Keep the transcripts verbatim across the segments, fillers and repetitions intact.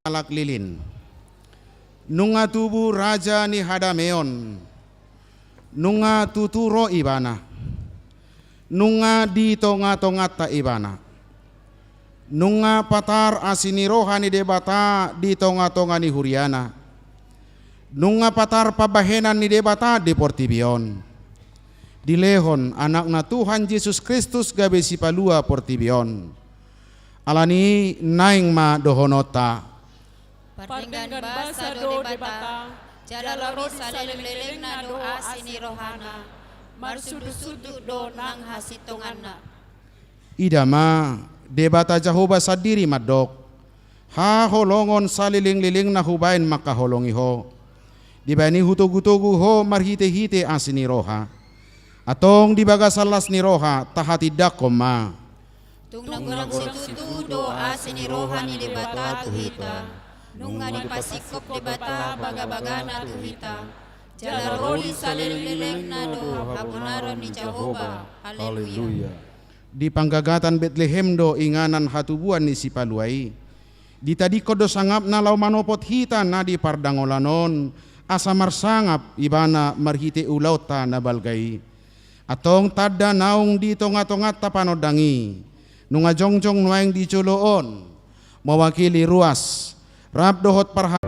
Halak lilin. Nunga tubu raja ni hadameon. Nunga tutu ro ibana. Nunga di tonga-tonganta ibana. Nunga patar asi ni roha ni Debata di tonga-tonga ni huriana. Nunga patar pambahenan ni Debata di portibi on. Dilehon anakna Tuhan Jesus Kristus gabe sipalua portibi on. Alani naeng ma dohononta. Pardenggan basa do Debata, jala ro di saleleng-lelengna do asi ni rohana, marsundut-sundut do nang hasintonganna. Ida ma, Debata Jahowa sandiri mandok, haholongon saleleng-lelengna hubaen mangkaholongi ho. Dibaen i hutogu-togu ho marhite-hite asi ni roha. Antong di bagasan las ni roha tahatindangkon ma. Tung na godang situtu do asi ni roha ni Debata tu hita. Nunga dipasingkop Debata baga-bagana tu hita. Jala ro di saleleng-lelengna do habonaron ni Jahowa. Haleluya. Di panggagatan Betlehem do inganan hatubuan ni sipalua i. Ditadingkon do sangapna laho manopot hita na di pardangolan on, asa marsangap ibana marhite ulaonta na balga i. Antong tanda naung di tonga-tonganta panondang i, nunga jongjong nuaeng di jolo on, mewakili ruas, rap dohot parha-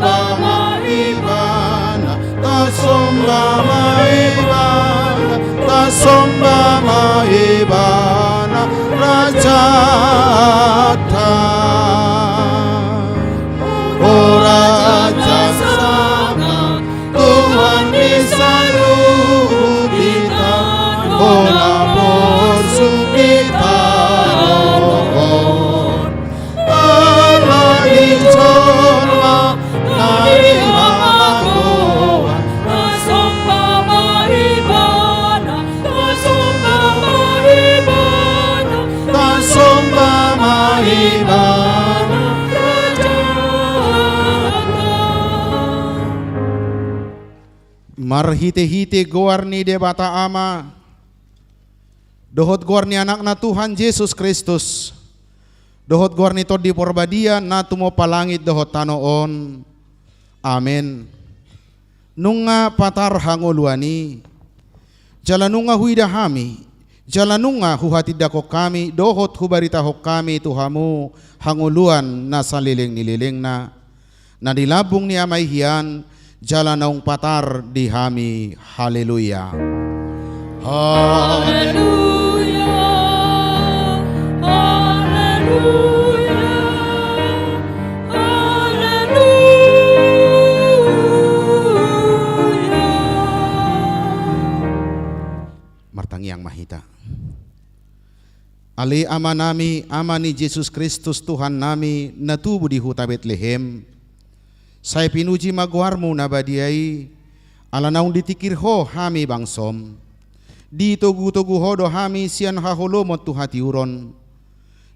Tasomba ma Ibana, tasomba ma Ibana, tasomba ma Ibana, Rajanta. O Raja Sangap, Tuhan ni saluhut hita, Ho na porsuk hita on. Ala ni jolma na di hagoan. Tasomba ma Ibana, tasomba ma Ibana, tasomba ma Ibana, Rajanta. Marhitehite goar ni Debata Ama, dohot goar ni Anakna Tuhan Jesus Kristus, dohot goar ni Tondi Porbadia na tumompa langit dohot tano on. Amen. Nunga patar hangoluan i, jala nunga huida hami, jala nunga huhatindangkon hami dohot hubaritahon hami tu hamu hangoluan na saleleng ni lelengna, na di lambung ni Ama i hian, jala naung patar di hami. Haleluya. Haleluya. Haleluya. Haleluya. Martangiang ma hita. Ale Amanami, Ama ni Jesus Kristus Tuhannami, na tubu di huta Betlehem, sai pinuji ma goarmu na badia i, ala naung ditingkir Ho hami bangsom. Ditogutogu Ho do hami sian haholomon tu hatiuron.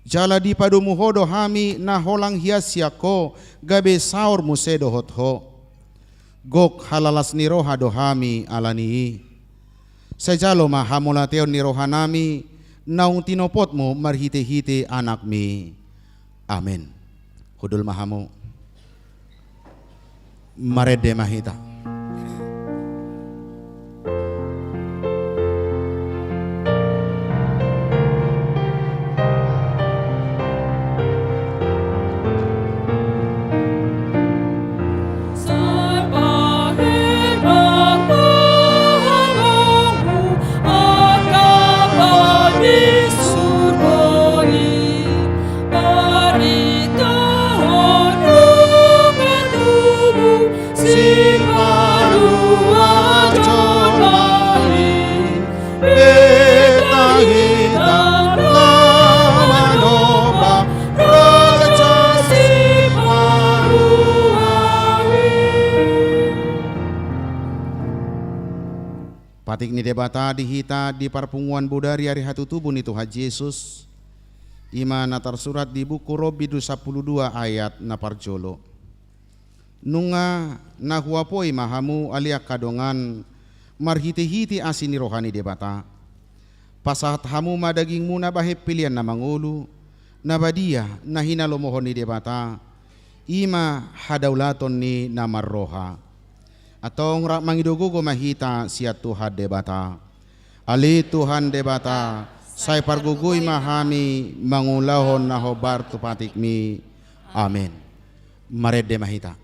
Jala dipadomu Ho do hami na holang hian sian Ho gabe saor muse dohot Ho. Gok halalas ni roha do hami ala ni i. Sai jalo ma hamauliateon ni rohanami naung tinopotmu marhitehite Anakmi. Amen. Hundul ma hamu. Marende ma hita. Siparuan jolma i, beta hita na manomba Raja Siparuan i. Patik ni Debata di hita di parpunguan bodari ari hatutubu ni Tuhan Jesus, i ma na tarsurat di buku Rom bindu sampulu dua ayat na parjolo. Nunga na huapoi ma hamu ale angka dongan marhitehite asi ni roha ni Debata. Pasahat hamu ma dagingmuna bahen pelean na mangolu, na badia, na hinalomohon ni Debata, i ma hadaulaton ni na marroha. Antong rap mangido gogo ma hita sian Tuhan Debata. Ale Tuhan Debata, sai pargogoi ma hami mangulahon na hombar tu patikmi. Amen. Marende ma hita.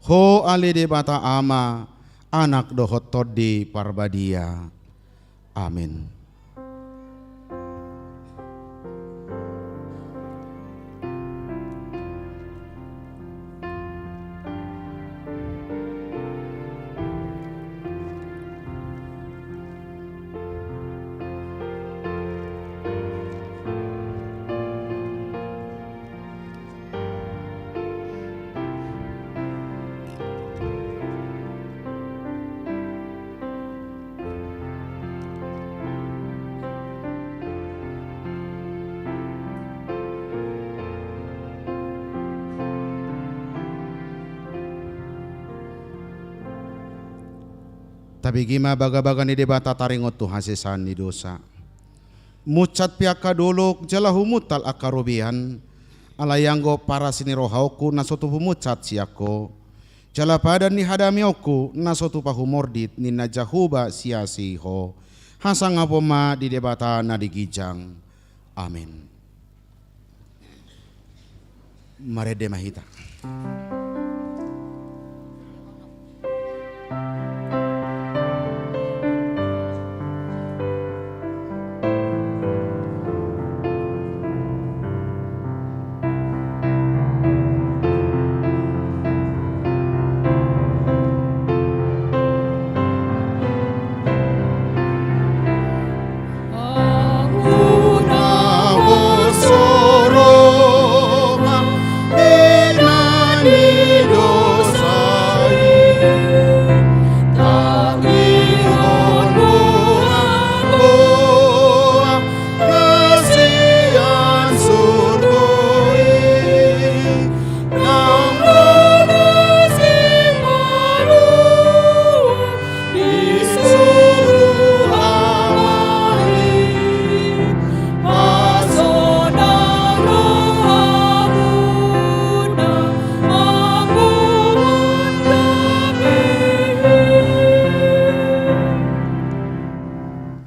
Ho ale Debata Ama, Anak dohot Tondi Parbadia. Amen. Tabege ma bagabaga ni Debata taringot tu hasesaan ni dosa. Munsat pe angka dolok jala humuntal angka robean, alai anggo paras ni rohaonku na so tumpu munsat sian Ho, jala padan ni hadameonku na so tupa humordit ninna Jahowa siasi Ho. Hasangapon ma di Debata na di ginjang. Amen. Marende ma hita.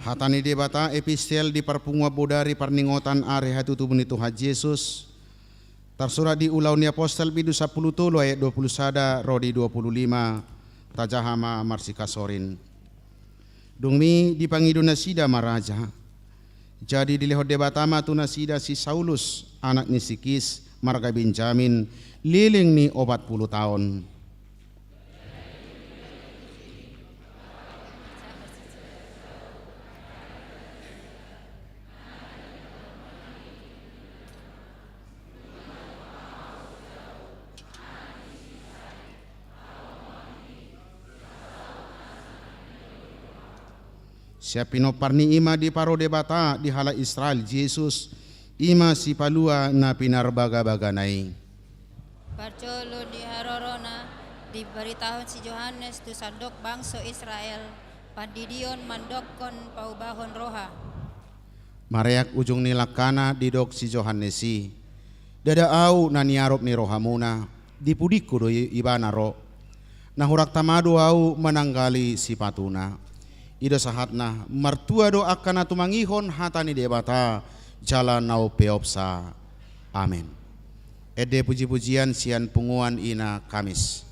Hata ni Debata, epistel di parpunguan bodari parningotan ari hatutubu ni Tuhan Jesus, tarsurat di Ulaon ni Apostel bindu sampulu tolu ayat dua pulu sada ro di dua pulu lima. Tajaha ma marsikasor i. Dung i dipangido nasida ma raja. Jadi dilehon Debata ma tu nasida si Saulus, anak ni si Kis, marga Benjamin, leleng ni opat pulu taon. Sian pinompar ni i ma diparo Debata di halak Israel Jesus, i ma Sipalua na pinarbagabagana i. Parjolo ni harorona dibaritahon si Johannes tu sandok bangso Israel, pandidion mandokkon paubahon roha. Mareak ujung ni langkana didok si Johannes i, ndada ahu na niarop ni rohamuna, di pudingku do i-, ibana ro. Na hurang tama do ahu mananggali sipatuna. I do sahatna, martua do angka na tumangihon hata ni Debata, jala na umpeopsa. Amen. Ende pujipujian sian punguan Ina Kamis.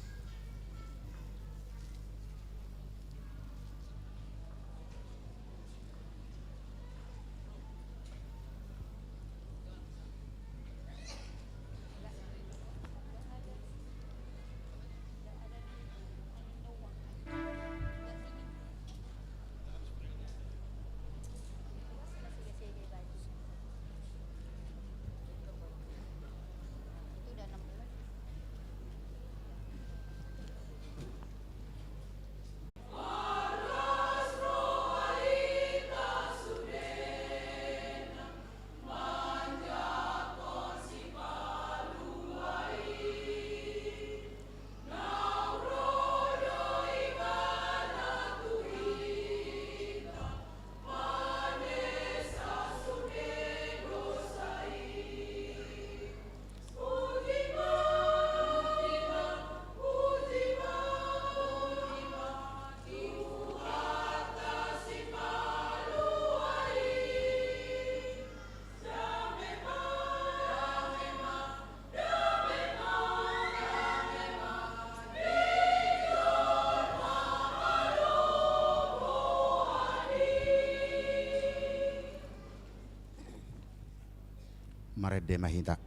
Marende ma hita.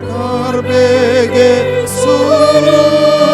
Tarbege suru-suru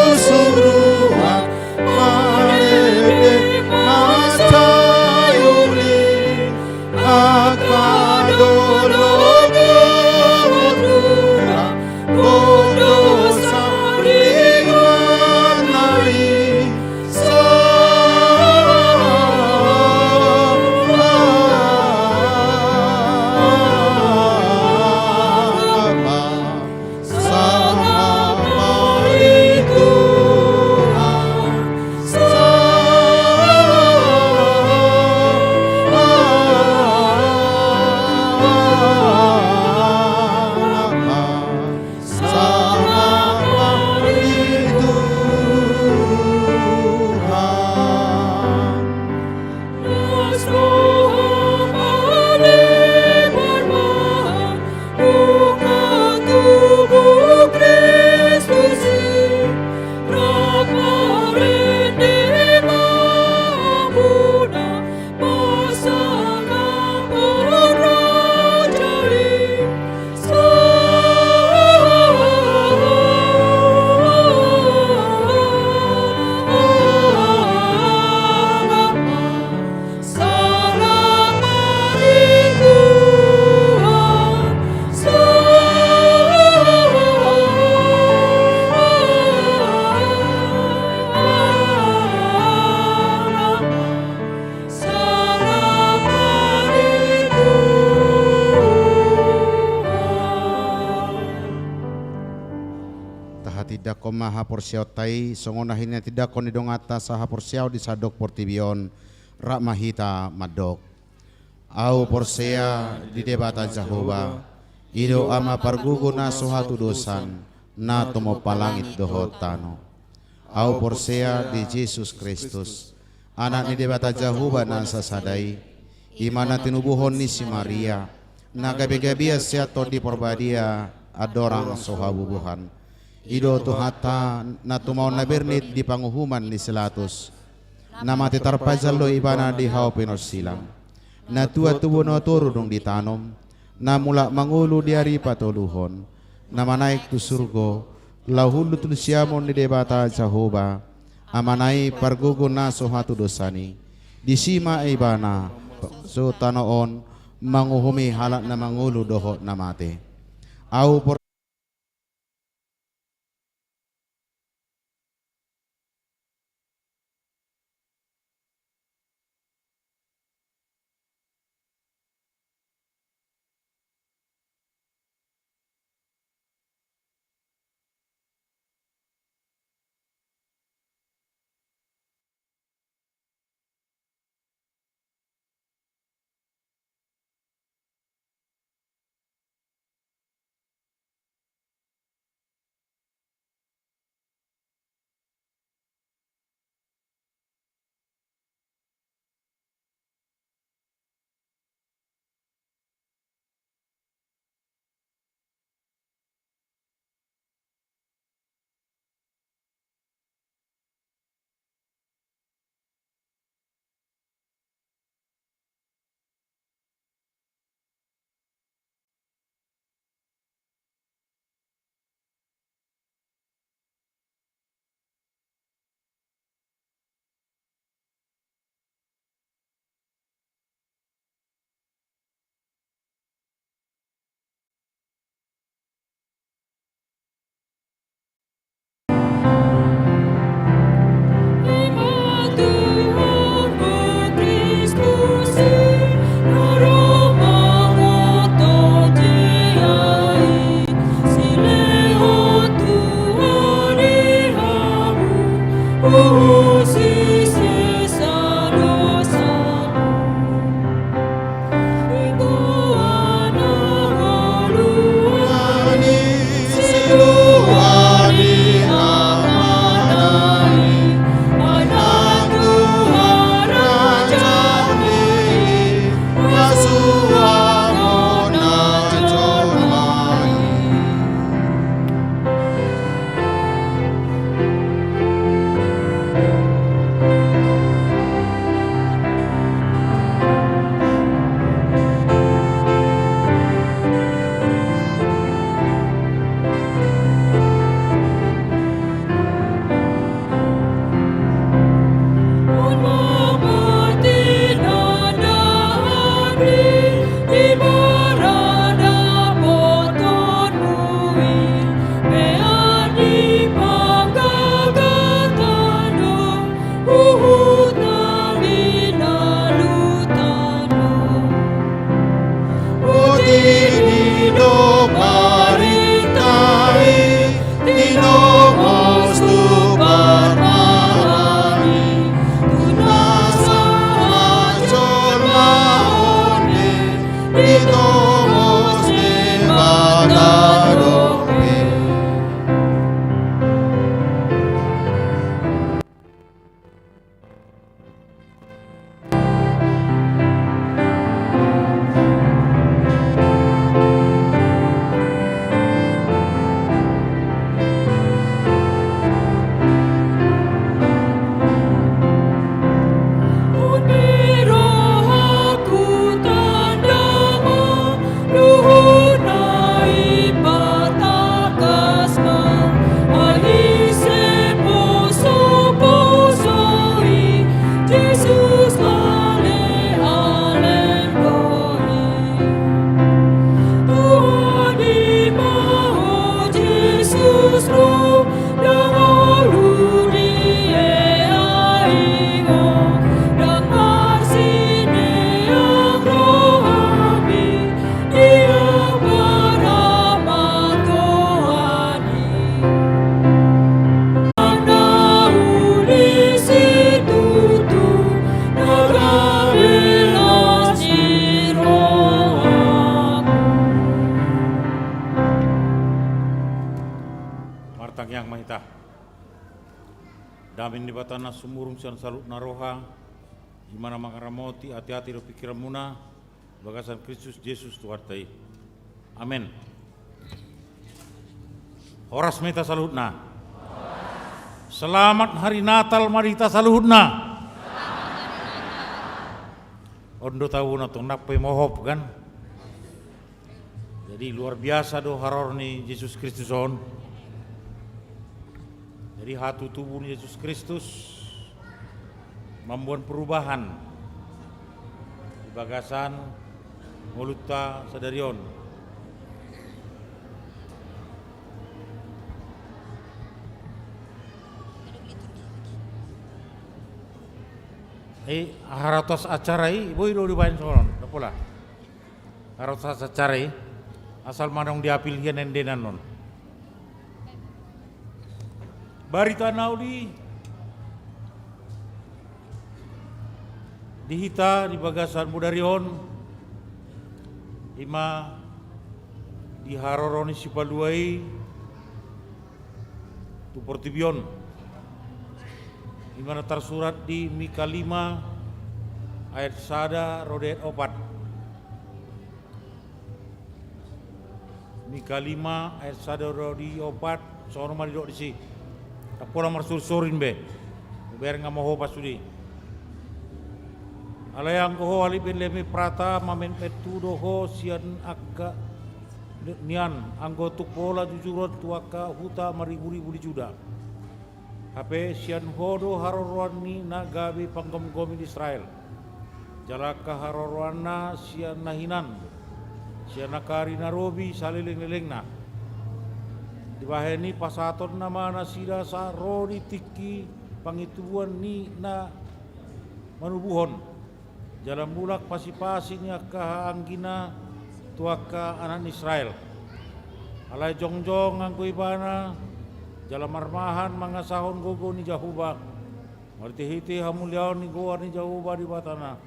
Tahatindangkon ma haporseaonta i, songon na hinatindangkon ni donganta sahaporseaon di sandok portibi on, rap ma hita mandok. Ahu porsea di Debata Jahowa, i do Ama pargogo na so hatudosan, na tumompa langit dohot tano. Ahu porsea di Jesus Kristus, Anak ni Debata Jahowa na sasada i, i ma na tinubuhon ni si Maria, na gabegabean sian Tondi Parbadia andorang so habubuhan. I do Tuhanta na tumaon na bernit di panguhuman ni si Latus, na mate tarpajal do Ibana di hau pinorsilang. Na tua tubu na toru dung ditanom, na mulak mangolu di ari patoluhon, na manaek tu surgo, laho hundul tu siamun ni Debata Jahowa, Amana i pargogo na so hatudosan i. Disi ma Ibana so tano on manguhumi halak na mangolu dohot na mate. Ahu por- Tah. Dame ni Debata na sumurung sian saluhutna roha, i ma na mangaramoti ateate dohot pingkiranmuna, di bagasan Kristus Jesus Tuhanta i. Amen. Horas ma hita saluhutna. Selamat Hari Natal ma di hita saluhutna. On do taon na tong nang pe mohop, kan? Jadi, luar biasa do haroro ni Jesus Kristus on. Jadi, hatutubu ni Jesus Kristus mamboan perubahan di bagasan ngolunta sadari on. Eh, haratos acara i, boi do dibaen songon on, ndang pola. Haratos acara i, asal ma adong diapil hian endenan on. Barita na uli di hita di bagasan bodari on, i ma di haroro ni Sipalua i tu portibi on. I ma na tarsurat di Mika lima ayat sada ro di ayat opat. Mika lima ayat sada ro di opat, songon on ma didok disi. Ndang pola marsorinsorin be. Hubereng ma ho pasude. Alai anggo ho ale Betlehem Efrata, mametmet tu do ho sian angka nian, anggo tung pola jujuron tu angka huta marriburibu di Juda. Hape sian ho do haroroan ni na gabe panggomgomi di Israel. Jala angka haroroanna sian na hinan, sian angka ari na robi salelenglelengna. Dibahen i pasahatonna ma nasida sahat ro di tingki pangintubuan ni na manubuhon. Jala mulak pasipasi ni angka haanggina tu angka anak ni Israel. Alai jongjong anggo ibana, jala marmahan mangasahon gogo ni Jahowa, marhitehite hamuliaon ni goar ni Jahowa Debatana.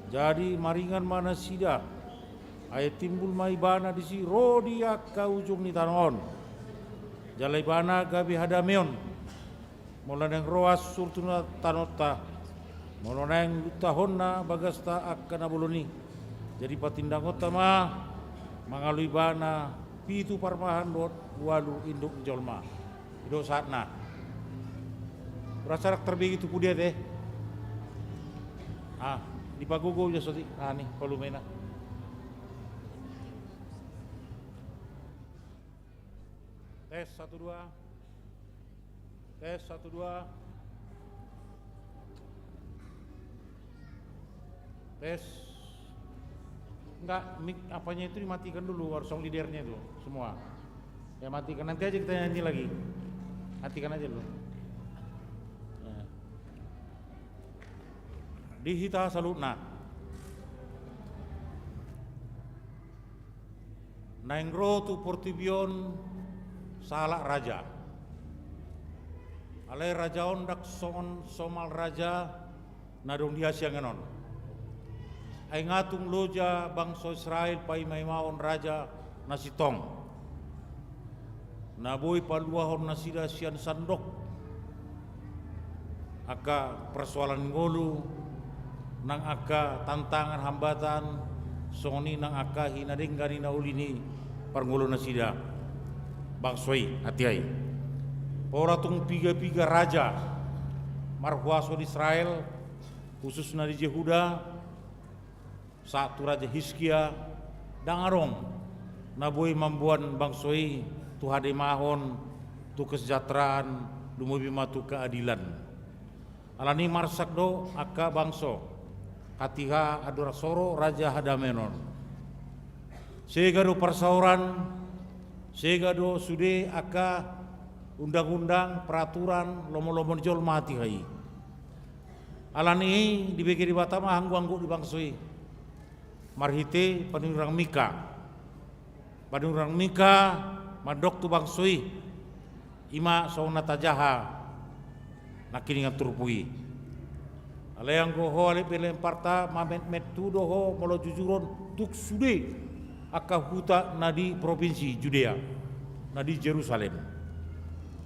Jadi maringan ma nasida, ai timbul ma ibana disi ro di angka ujung ni tano on. Jala ibana gabe hadameon. Molo naeng ro ansur tu na tanonta, molo naeng luntahonna bagasta angka na bolon i. Jadi patindangonta ma mangalo ibana pitu parmahan dohot ualu induk ni jolma. I do sahatna. Rasa rak tarbege tu pudi ate. Ah, dipagogo jo soti. Ah, ni volumena. Tes, satu, dua. Tes, satu, dua. Tes. Enggak, mic apanya itu dimatikan dulu, harus sound leadernya itu semua. Ya, matikan, nanti aja kita nyanyi lagi. Matikan aja dulu. Ya. Di hita saluhutna. Naeng ro tu portibi on sahalak raja. Alai raja on ndang songon somal raja na adong di hasiangan on. Ai nga tung loja bangso Israel paimaimahon raja na sintong, na boi paluahon nasida sian sandok angka persoalan ngolu, nang angka tantangan, hambatan, songon i nang angka hinadenggan ni na uli ni parngoluon nasida bangso i hatiha i. Pola tung piga-piga raja marhuaso di Israel, khususna di Jehuda, sahat tu Raja Hiskia, ndang adong na boi mamboan bangso i tu hadameon, tu kesejahteraan, lumobi ma tu keadilan. Alani i marsak do angka bangso hatiha andorang so ro raja hadameon on. Sega do parsaoran, sega do sude angka undang-undang, peraturan, lomo-lomo ni jolma hatiha i. Alani i dibege Debata ma anggo-anggo di bangso i marhite panurirang Mika. Panurirang Mika mandok tu bangso i, i ma songon na tajaha nangkiningan turpuk i. Alai anggo ho ale Betlehem Efrata, mametmet tu do ho molo jujuron tung sude angka huta na di propinsi Judea, na di Jerusalem.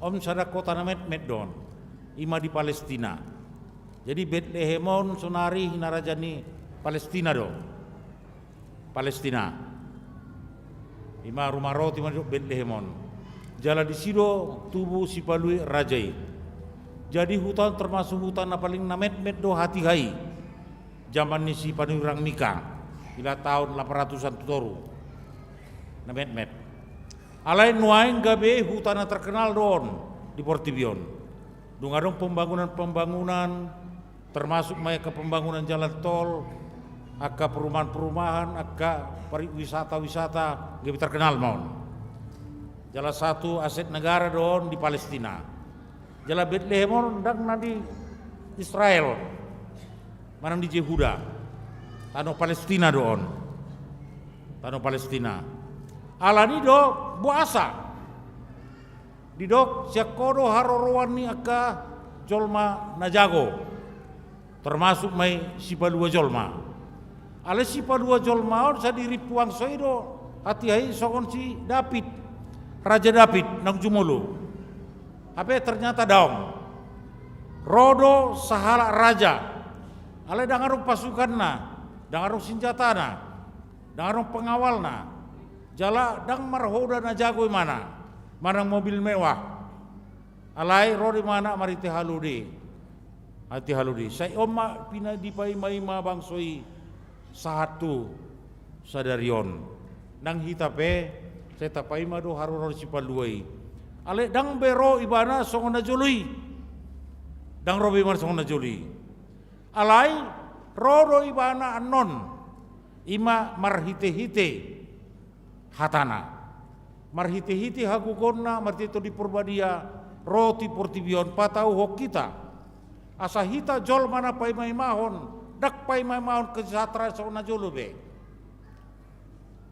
On sada kota na metmet do on, i ma di Palestina. Jadi Betlehem on sonari hinaraja ni Palestina do. Palestina. I ma ruma roti ma didok Betlehem on. Jala disi do tubu sipalua raja i. Jadi huta on termasuk huta na paling na metmet do hatiha i. Jaman ni si panurirang Mika, ila taon lapan ratusan tu toru. Na metmet. Alai nuaeng gabe huta na terkenal do on di portibi on. Dung adong pembangunan-pembangunan, termasuk ma angka pembangunan jalan tol, angka perumahan-perumahan, angka pariwisata-wisata, gabe terkenal ma on. Jala satu aset negara do on di Palestina. Jala Betlehem on ndang na di Israel, manang di Jehuda. Tano Palestina do on. Tano Palestina. Alani do boasa didok sian ho do haroroan ni angka jolma na jago. Termasuk ma i sipalua jolma. Alai sipalua jolma on sadiri puang so i do hatiha i songon si David, Raja David naung jumolo. Hape ternyata daong. Ro do sahalak raja. Alai ndang adong pasukanna, ndang adong sinjatana, ndang adong pengawalna. Jala ndang marhoda na jago imana manang mobil mewah. Alai ro do imana marhite halode. Hate halode. Sai on ma pina dipaimaima bangso i sahat tu sadari on. Nang hita pe sai tapaima do haroro ni sipalua i. Alai ndang be ro ibana songon na jolo i. Ndang ro be ibana songon na jolo i. Alai ro do ibana annon. I ma marhitehite hatana. Marhitehite hagogoonna, marhite Tondi Porbadia, ro tu portibi on patauhon hita. Asa hita jolma na paimaimahon, ndang paimaimahon kesejahteraan songon na jolo be.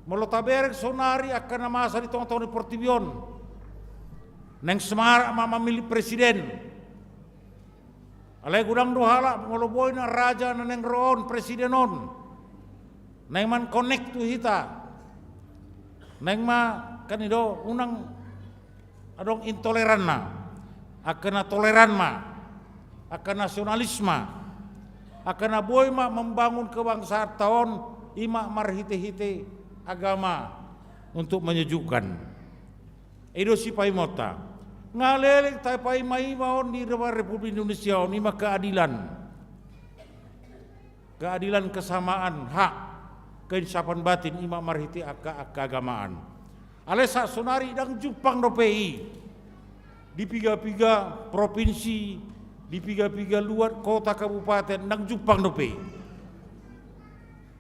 Molo tabereng sonari angka na masa di tongatonga ni portibi on. Naeng semarak ma mamillit presiden. Alai godang do halak molo boi na raja na naeng ro on, presiden on. Naeng ma connect tu hita. Naeng ma kan i do unang adong intoleranna. Angka na toleran ma. Angka nasionalis ma. Angka na boi ma membangun kebangsaanta on i ma marhitehite agama untuk menyejukkan. I do sipaimaonta. Nga leleng tapaimaima on di Republik Indonesia on i ma keadilan. Keadilan, kesamaan hak, keinsapan batin i ma marhite angka, angka keagamaan. Alai sahat sonari ndang jumpang dope i. Di piga-piga provinsi, di piga-piga luat kota kabupaten ndang jumpang dope i.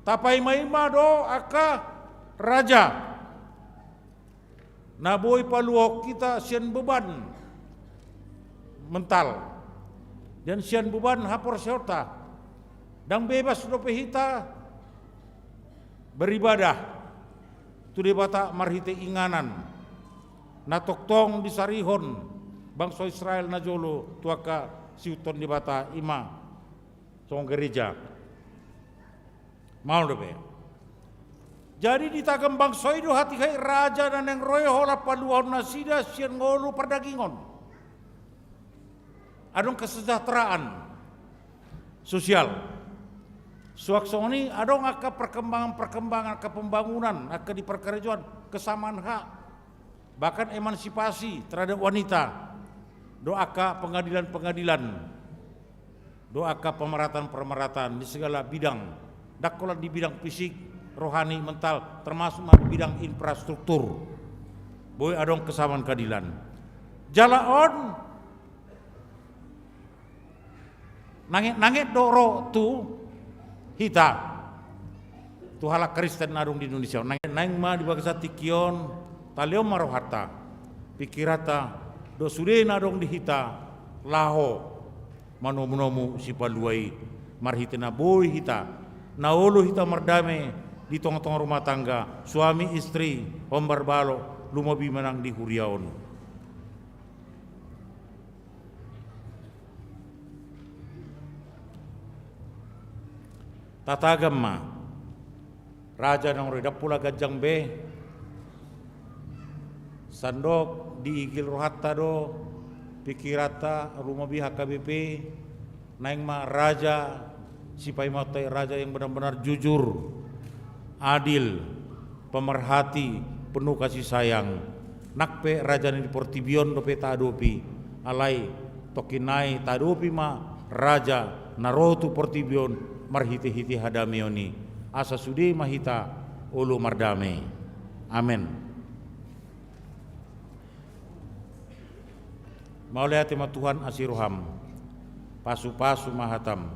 Tapaimaima do angka raja. Na boi paluahon hita sian beban mental dan sian beban haporseaonta. Ndang bebas dope hita beribadah tu Debata marhite inganan na tongtong disarihon bangso Israel na jolo tu angka siihuthon Debata i ma songon gereja. Maol dope. Jadi ditagam bangso i do hatiha i raja na naeng ro i holan paluahon nasida sian ngolu pardagingon. Adong kesejahteraan sosial. Suang songon i adong angka perkembangan-perkembangan, angka pembangunan, angka di parkarejoan, kesamaan hak. Bahkan emansipasi terhadap wanita, do angka pengadilan-pengadilan, do angka pemerataan-pemerataan di segala bidang, ndang holan di bidang fisik, rohani, mental, termasuk ma di bidang infrastruktur. Boi adong kesamaan keadilan. Jala on, nanget-nanget do ro tu hita, tu halak Kristen na adong di Indonesia on. Naeng, naeng ma di bagasan tingki on, talehon ma rohanta, pikiranta, dohot sude na adong di hita, laho manomunomu sipalua i, marhite na boi hita, na olo hita mardame di tongatonga rumah tangga, suami istri, hombar balok, lumobi manang di huria on. Tatagam ma. Raja naung ro i, ndang pola ganjang be. Sandok diigil rohanta do Pikiranta, lumobi H K B P, naeng ma raja, sipaimahonta i raja yang benar-benar jujur, adil, pemerhati, penuh kasih sayang. Nang pe raja ni portibi on dope taadopi, alai tongkin nai taadopi ma raja na ro tu portibi on marhite-hite hadameon i, asa sude ma hita olo mardame. Amen. Mauliate ma Tuhan, asi roham. Pasu-pasu ma hatam.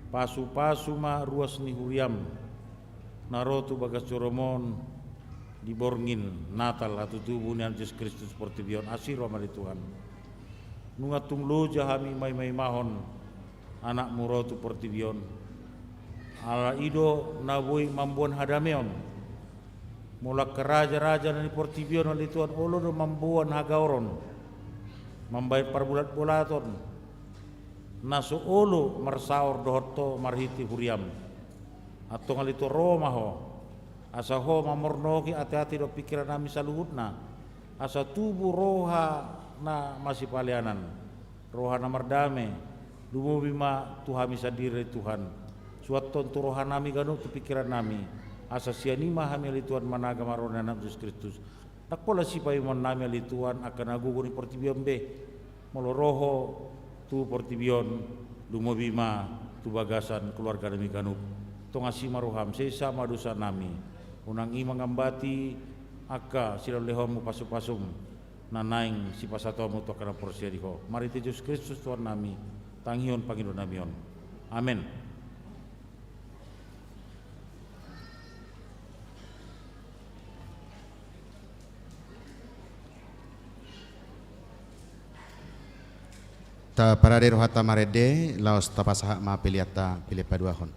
Pasu-pasu ma ruas ni huriam na ro tu bagas joroMon di borngin Natal, hatutubu ni Anakmu Jesus Kristus portibi on, asi roham ale Tuhan. Nunga tung loja hami maima-imahon AnakMu ro tu portibi on. Ala i do na boi mamboan hadameon. Molo angka raja-raja na di portibi on ale Tuhan, olo do mamboan hagaoron, mambahen parbulat-bulaton na so olo marsaor dohot Ho marhite huriam. Antong ale Tuhan, ro ma Ho, asa Ho mamornohi ate-ate dohot pingkirannami saluhutna, asa tubu roha na masipaleanan, roha na mardame, lumobi ma tu hami sandiri Tuhan. Suanhon tu rohanami ganup tu pingkirannami, asa sian i ma hami ale Tuhan managa marhite ni AnakMu Jesus Kristus. Ndang pola sipaimaonnami ale Tuhan angka na gogo ni portibi on be. Molo ro Ho tu portibi on, lumobi ma tu bagasan keluarganami ganup. Tong asi ma roham, sesa ma dosanami. Unang i mangambati angka silehonlehonMu, pasu-pasuM na naeng sipasahatonMu tu angka na porsea di Ho. Marhite Jesus Kristus Tuhannami, tangihon pangidoannami on. Amen. Taparade rohanta marende, laos tapasahat ma peleanta, pelean paduahon.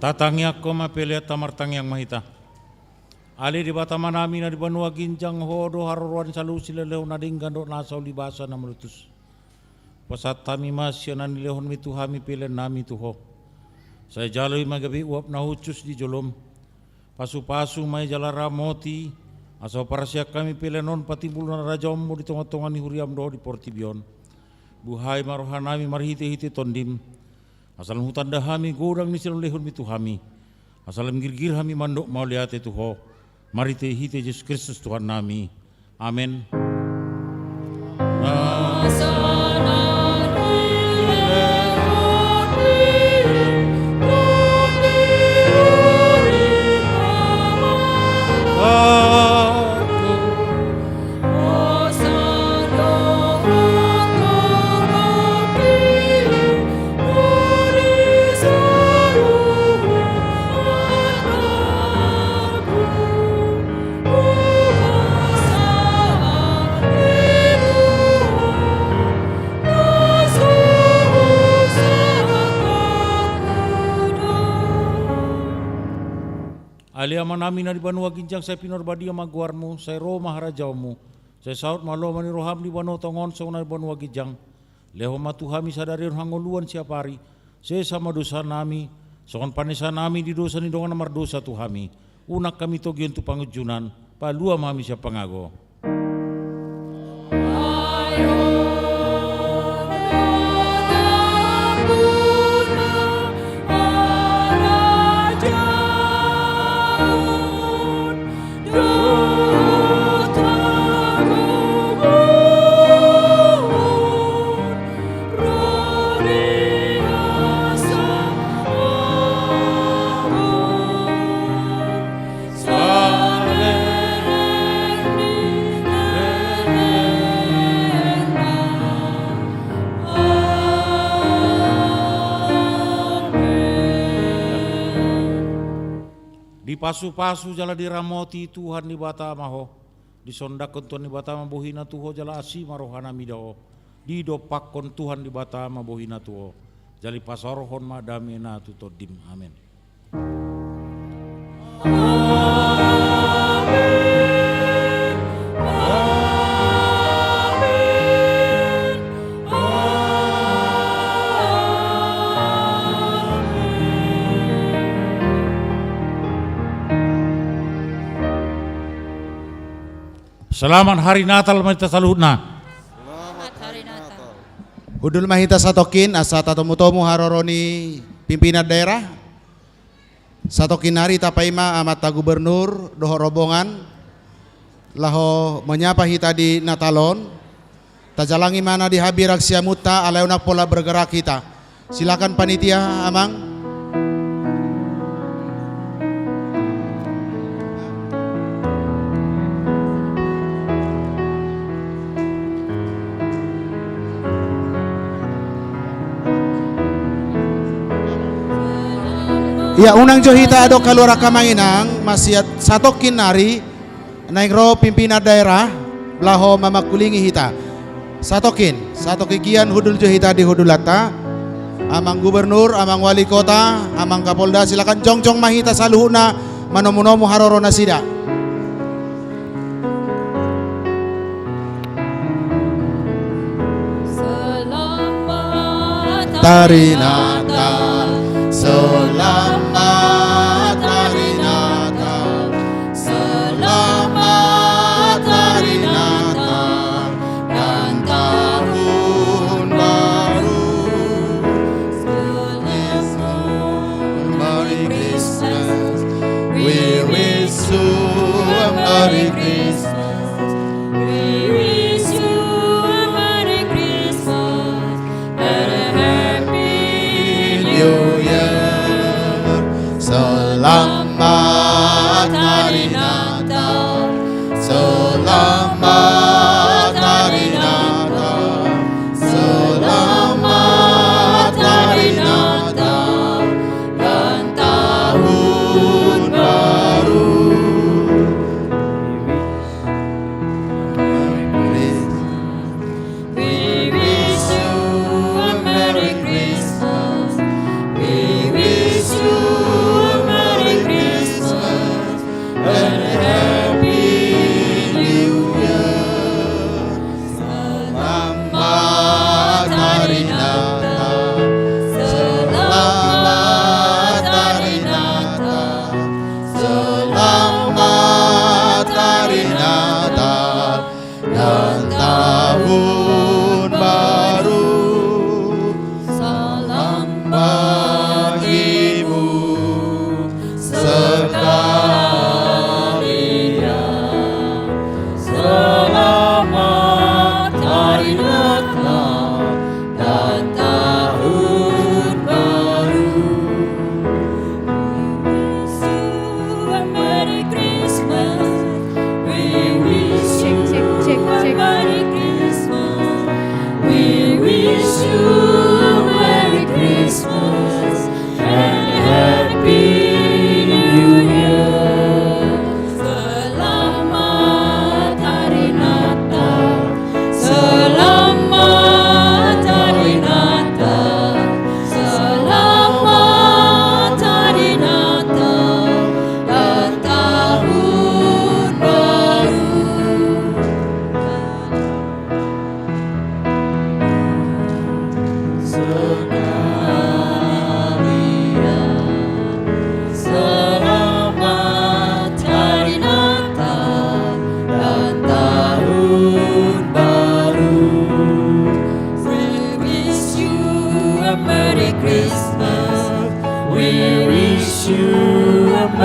Tatangiangkon ma peleanta, martangiang ma hita. Ale Debata Amanami na di banua ginjang, Ho do haroroan ni saluhut silehon na denggan dohot nasa ulibasa na malotus. Pasahat hami ma sian na nilehonmi tu hami peleannami tu Ho. Sai jalo i ma gabe uap na hushus di jolom. Pasupasu ma i jala ramoti, asa huparsian hami pelean on patimbulhon harajaonmu di tongatonga ni huriam dohot di portibi on. Buhai ma rohanami marhitehite Tondim, asa lam hutanda hami godang ni silehonlehonmi tu hami, asa lam girgir hami mandok mauliate tu Ho, marhitehite Jesus Kristus Tuhannami. Amen. Ale Amanami na di banua ginjang, sai pinarbadia ma goarmu, sai ro ma harajaonmu, sai saut ma lomo ni roham di banua tonga on songon na di banua ginjang. Lehon ma tu hami sadari on hangoluan siapari, sesa ma dosanami, songon panesanami di dosa ni dongan na mardosa tu hami. Unang hami togihon tu pangunjunan, palua ma hami sian pangago. Dipasupasu jala diramoti Tuhan Debata ma ho. Disondangkon Tuhan Debata ma bohina tu ho jala asi ma rohana mida ho. Didompakkon Tuhan Debata ma bohina tu ho, jala dipasaorhon ma damena tu tondim. Amen. Selamat Hari Natal ma di hita saluhutna. Selamat Hari Natal. Hundul ma hita satongkin asa tatomutomu haroro ni pimpinan daerah. Satongkin nari tapaima amanta gubernur dohot rombongan laho menyapa hita di Natal on. Tajalangi ma na di habirang siamunta alai unang pola bergerak hita. Silakan panitia, Amang. Ia unang jo hita adong haluaran, Amang Inang, masiat satongkin nari. Naeng ro pimpinan daerah laho mamangkulingi hita. Satongkin, satongkin gian hundul jo hita di hundulanta. Amang Gubernur, Amang Wali Kota, Amang Kapolda, silakan jongjong ma hita saluhutna manomunomu haroro nasida. Selamat Hari Natal, selamat Hari Natal, selamat Hari Natal dan tahun baru. Merry Christmas. We wish you a Merry Christmas. We wish you a Merry Christmas and a Happy New Year. Selamat Hari Natal. Selamat Hari Natal. Selamat Hari Natal dan tahun baru.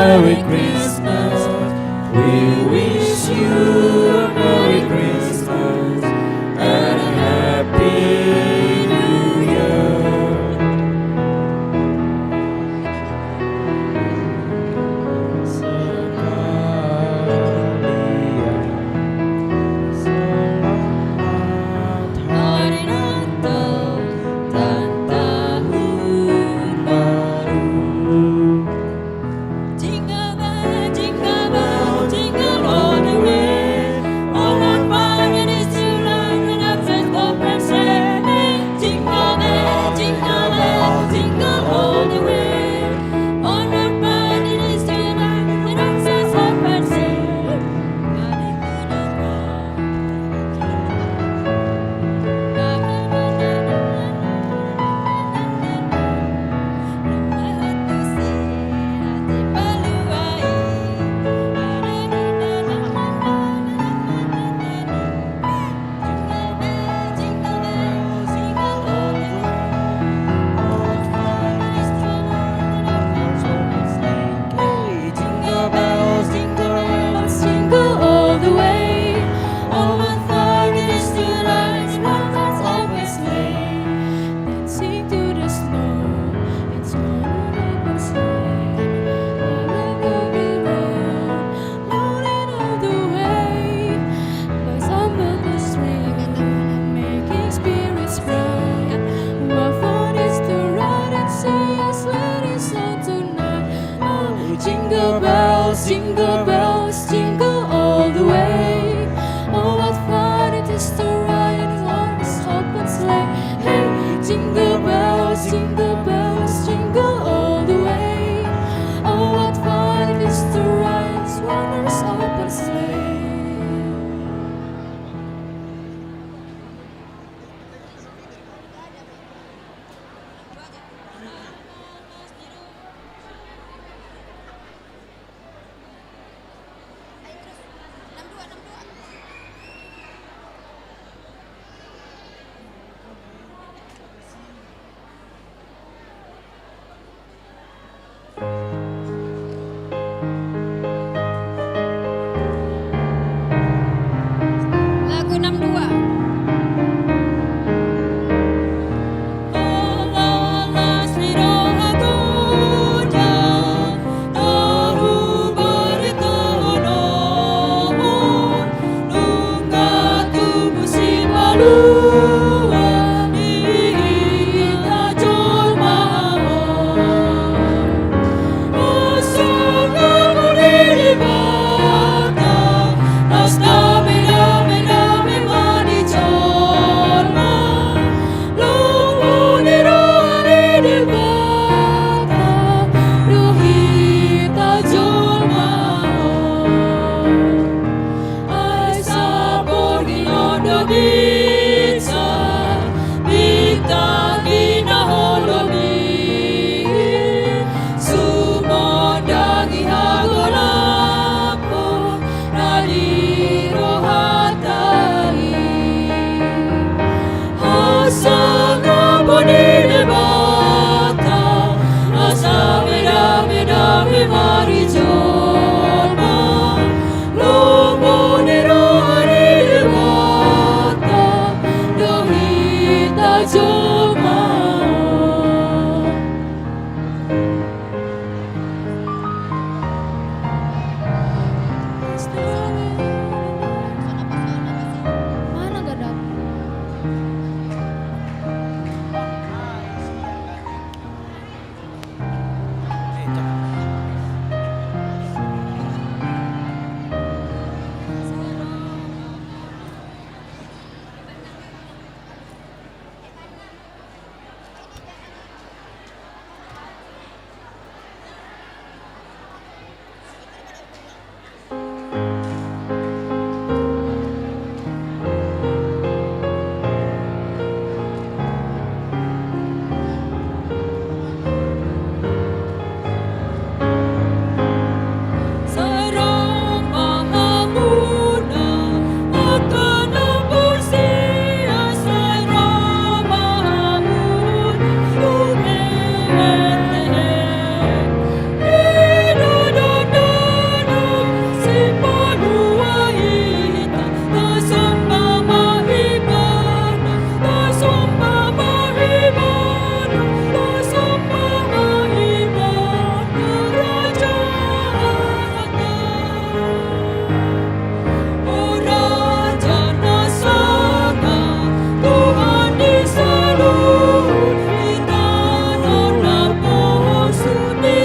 Merry Christmas. We wish you a Merry Christmas and a Happy New Year. Jingle bell, jingle bell, jingle all the way. All our party is to ride and have fun, go and say, hey, jingle bell, jingle bell, jingle all the way. All our party is to ride and have fun, go and say, Jingle bells, jingle bells, jingle all the way. All my fun is to ride in one horse open sleigh. Dancing through the snow, it's all an open sleigh. All the way round, rolling all the way. Boys on the string, making spirits bright. What fun is to ride and sing a sleighing song tonight. Oh, jingle bells, jingle bells, jingle all the way. Oh, what fun it is to ride in one horse open sleigh. Hey, jingle bells, jingle